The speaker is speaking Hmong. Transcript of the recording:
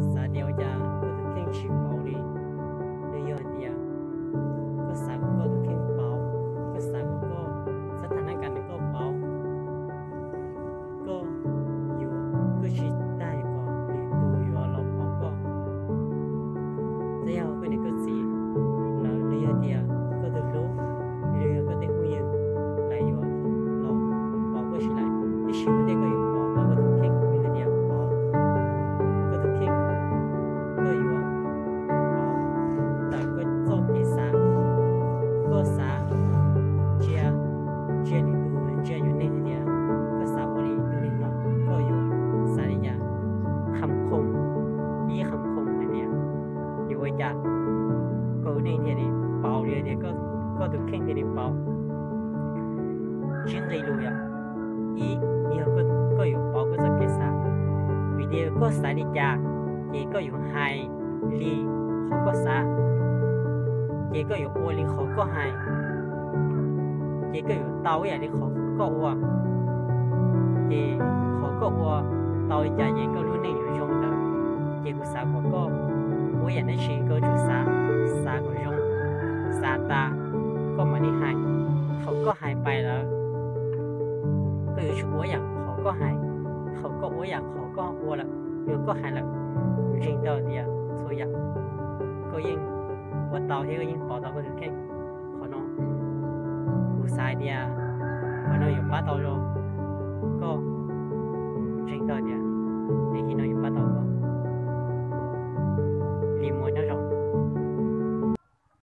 Xav tias ua cas koj tus kheej tsis pauv li? Nws yog hais tias koj xav kom koj tus kheej pauv, koj xav kom koj xav tag nab kam nws koj pauv, koj yuav, koj tsis tag kom lwm tus yuav los pauv koj. Txawm yog koj niam koj txiv lawm, nws yog tias koj tus hlub, nws yog koj tej phooj ywg, lawv yuav los pauv koj tsis lawm, tiam sis ua ntej koj yuav pauv koj tus kheej, nws hais tias pauv koj tus kheej, koj yuav pauv tawm koj txoj kev xav, koj xav ntsia, ntsia lwm tus, ntsia yuav neeg hais tias koj xav ua li tus neeg no, koj yuav xav li cas, kham khoom, ib kham khoom hais tias yuav ua cas koj tus neeg thiaj li pauv li tias koj tus kheej thiaj li pauv. Tsis nqis lus yom. Ib, yog koj yuav pauv koj txoj kev xav, vim tias koj xav li cas, ces koj yuav hais li qhov koj xav, ces koj yuav ua li qhov koj hais, ces koj yuav tau ib yam li qhov koj ua, ces qhov koj ua tau li cas ces koj lub neej yuav zoo ntawd. Ces kuv xav kom koj ua ib yam dab tsi koj yuav tsum xav, xav kom zoo, xav tas koj mam li hais. Thaum koj hais pais lawm, koj yuav tsum ua ib yam qhov koj hais. Thaum koj ua ib yam qhov koj ua lawm, yog koj hais lawm, kuv ntseeg tau tias txhua yam koj yeej ua tau thiab koj yeej pauv tau koj tus kheej. Qhov no kuv xav hais tias qhov no yuav pab tau zoo koj, ntseeg tau tias ib hnub no yuav pab tau koj li mus nyob